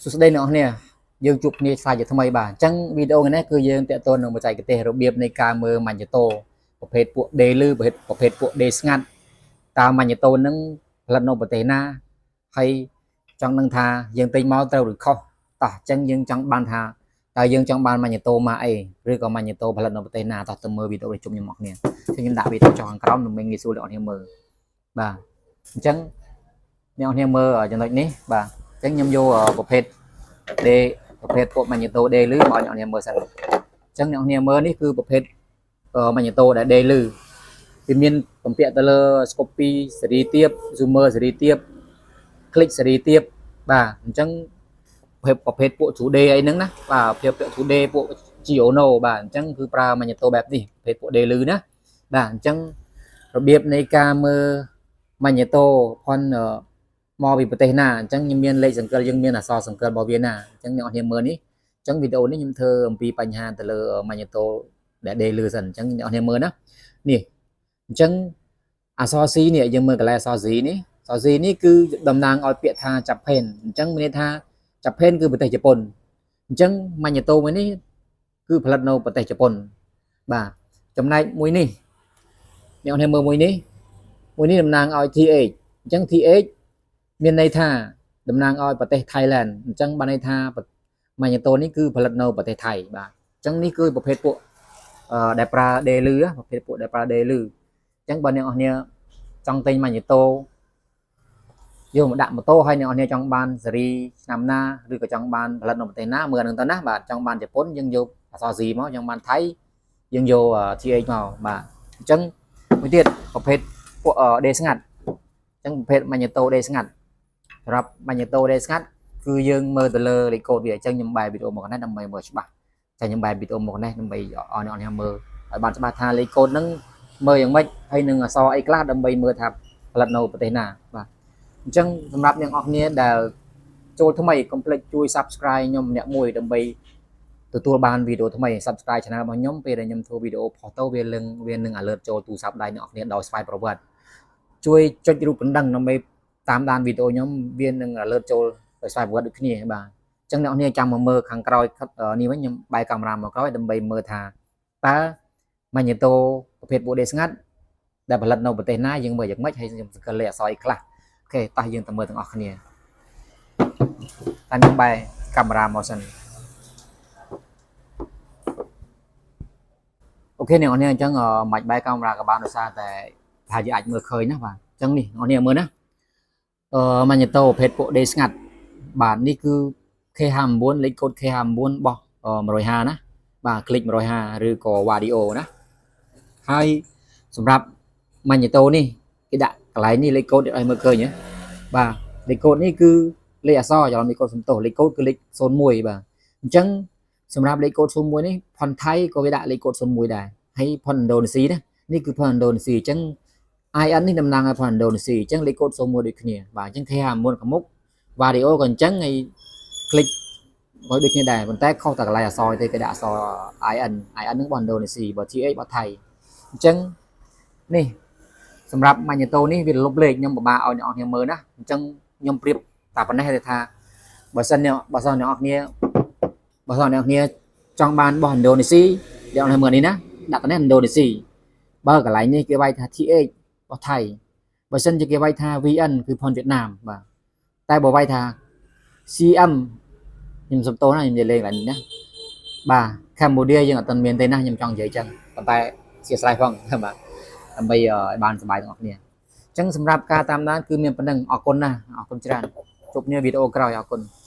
សួស្តីអ្នកនរគ្នាយើងជួបគ្នាសាជាថ្មីបាទអញ្ចឹងវីដេអូថ្ងៃនេះគឺយើងតាក់ទងនឹងបច្ចេកទេសរបៀបនៃការមើលម៉ាញ់តូប្រភេទពួក ដេលឺប្រភេទពួក ដេស្ងាត់តើម៉ាញ់តូនឹងផលិតនៅប្រទេសណាហើយចង់ដឹងថាយើងទិញមកត្រូវឬខុសតោះអញ្ចឹងយើងចង់បានថាតើយើងចង់បានម៉ាញ់តូមកអីឬក៏ម៉ាញ់តូផលិតនៅប្រទេសណាតោះទៅមើលវីដេអូនេះជុំខ្ញុំមកគ្នាខ្ញុំដាក់វីដេអូចុះខាងក្រោមដើម្បីងាយស្រួលអ្នកនរគ្នាមើលបាទអញ្ចឹងអ្នកនរគ្នាមើលចំណុចនេះបាទអញ្ចឹងខ្ញុំយកប្រភេទ ដេប្រភេទពួកម៉ាញ៉េតូដេលឺមកឲ្យអ្នកនាងមើលសិនអញ្ចឹងអ្នកនាងមើលនេះគឺប្រភេទម៉ាញ៉េតូដែលដេលឺវាមានបំពាក់ទៅលើ Scope 2សេរីទៀប Zoomer សេរីទៀប Click សេរីទៀបបាទអញ្ចឹងប្រភេទពួក 2D អីហ្នឹងណាបាទប្រភេទពួក 2D ពួក Giono បាទអញ្ចឹងគឺប្រើម៉ាញ៉េតូបែបនេះប្រភេទពួក ដេលឺណាបាទអញ្ចឹងរបៀបនៃការមើលម៉ាញ៉េតូផនមកពីប្រទេសណាអញ្ចឹងខ្ញុំមានលេខសង្កលយើងមានអក្សរសង្កលរបស់វាណាអញ្ចឹងអ្នកនរគ្នាមើលនេះអញ្ចឹងវីដេអូនេះខ្ញុំធ្វើអំពីបញ្ហាទៅលើម៉ាញ៉េតូដែលដេលឺសិនអញ្ចឹងអ្នកនរគ្នាមើលណានេះអញ្ចឹងអក្សរ C នេះយើងមើលកន្លែងអក្សរ C នេះអក្សរ C នេះគឺតំណាងឲ្យពាក្យថា Japan អញ្ចឹងមានន័យថា Japan គឺប្រទេសជប៉ុនអញ្ចឹងម៉ាញ៉េតូមួយនេះគឺផលិតនៅប្រទេសជប៉ុនបាទចំណែកមួយនេះអ្នកនរគ្នាមើលមួយនេះមួយនេះតំណាងឲ្យ TH អញ្ចឹង TH មានន័យថាតំណាងឲ្យប្រទេស Thailand អញ្ចឹងបានន័យថាម៉ាញ៉េតូនេះគឺផលិតនៅប្រទេសថៃបាទអញ្ចឹងនេះគឺប្រភេទពួកអឺដែលប្រើ ដេលឺប្រភេទពួកដែលប្រើ ដេលឺអញ្ចឹងបើអ្នកនរគ្នាចង់ទិញម៉ាញ៉េតូយកមកដាក់ម៉ូតូហើយអ្នកនរគ្នាចង់បានស៊េរីឆ្នាំណាឬក៏ចង់បានផលិតនៅប្រទេសណាមើលអានឹងទៅណាបាទចង់បានជប៉ុនយើងយកអក្សរ C មកចង់បានថៃយើងយក TH មកបាទអញ្ចឹងមួយទៀតប្រភេទពួក ដេស្ងាត់អញ្ចឹងប្រភេទម៉ាញ៉េតូ ដេស្ងាត់សម្រាប់ម៉ាញ៉េតូ ដេស្ងាត់គឺយើងមើលទៅលើលេខកូដវាអញ្ចឹងខ្ញុំបែរវីដេអូមកនេះដើម្បីមើលច្បាស់ចាខ្ញុំបែរវីដេអូមកនេះដើម្បីឲ្យអ្នកនរមើលឲ្យបានច្បាស់ថាលេខកូដហ្នឹងមើលយ៉ាងម៉េចហើយនឹងអក្សរអីខ្លះដើម្បីមើលថាផលិតនៅប្រទេសណាបាទអញ្ចឹងសម្រាប់អ្នកនរគ្នាដែលចូលថ្មីកុំភ្លេចជួយ Subscribe ខ្ញុំម្នាក់មួយដើម្បីទទួលបានវីដេអូថ្មី Subscribe Channel របស់ខ្ញុំពេលដែលខ្ញុំធ្វើវីដេអូផុសទៅវាលឹងវានឹង alert ចូលទូរស័ព្ទដៃអ្នកនរគ្នាដោយស្វ័យប្រវត្តិជួយចុចរូបកណ្ដឹងដើម្បីតាមដានវីដេអូខ្ញុំវានឹង alert ចូលដោយស្វ័យប្រវត្តិដូចគ្នាបាទអញ្ចឹងអ្នកនរគ្នាចាំមកមើលខាងក្រោយនេះវិញខ្ញុំបែរកាមេរ៉ាមកក្រោយដើម្បីមើលថាតើម៉ាញ៉េតូប្រភេទពួកដេស្ងាត់ដែលផលិតនៅប្រទេសណាយើងមើលយ៉ាងម៉េចហើយខ្ញុំសង្កេតលេខអក្សរអីខ្លះOK តោះយើងទៅមើលទាំងអស់គ្នាតែខ្ញុំបែរកាមេរ៉ាមកសិន OK អ្នកនរគ្នាអញ្ចឹងមិនបែរកាមេរ៉ាក៏បានដោយសារតែប្រហែលជាអាចមើលឃើញណាបាទអញ្ចឹងនេះអ្នកនរគ្នាមើលណាអឺម៉ាញ៉េតូប្រភេទពួកដេស្ងាត់បាទនេះគឺ K59 លេខកូដ K59 របស់150ណាបាទ click 150ឬក៏ Vario ណាហើយសម្រាប់ម៉ាញ៉េតូនេះគេដាក់កន្លែងនេះលេខកូដឲ្យមើលឃើញហ៎បាទលេខកូដនេះគឺលេខអក្សរច្រឡំលេខកូដសំទោសលេខកូដគឺលេខ01បាទអញ្ចឹងសម្រាប់លេខកូដ01នេះផនថៃក៏វាដាក់លេខកូដ01ដែរហើយផនឥណ្ឌូនេស៊ីណានេះគឺផនឥណ្ឌូនេស៊ីអញ្ចឹង IN នេះតំណាងឲ្យផនឥណ្ឌូនេស៊ីអញ្ចឹងលេខកូដ01ដូចគ្នាបាទអញ្ចឹង K59 ខាងមុខ Vario ក៏អញ្ចឹងហើយ click ក៏ដូចគ្នាដែរប៉ុន្តែខុសតែកន្លែងអក្សរទេគេដាក់អក្សរ IN IN ហ្នឹងរបស់ឥណ្ឌូនេស៊ីបើ TH របស់ថៃអញ្ចឹងនេះសម្រាប់ម៉ាញ៉េតូនេះវាលុបលេខខ្ញុំពិបាកឲ្យអ្នកនរគ្នាមើលណាអញ្ចឹងខ្ញុំប្រៀបតែប៉ុណ្ណេះទេថាបើសិនអ្នកនរគ្នាចង់បានរបស់ឥណ្ឌូនេស៊ីអ្នកនរមើលនេះណាដាក់តែនេះឥណ្ឌូនេស៊ីបើកន្លែងនេះគេវាយថា TH របស់ថៃបើសិនជាគេវាយថា VN គឺផនវៀតណាមបាទតែបើវាយថា CM ខ្ញុំសុំទោសណាខ្ញុំនិយាយលេងកន្លែងនេះណាបាទកម្ពុជាយើងអត់ទាន់មានទេណាខ្ញុំចង់និយាយចឹងប៉ុន្តែអធិស្ឋានផងបាទដើម្បីឲ្យបានសប្បាយទាំងអស់គ្នាអញ្ចឹងសម្រាប់ការតាមដានគឺមានប៉ុណ្ណឹងអរគុណណាស់អរគុណច្រើនជួបគ្នាវីដេអូក្រោយអរគុណ។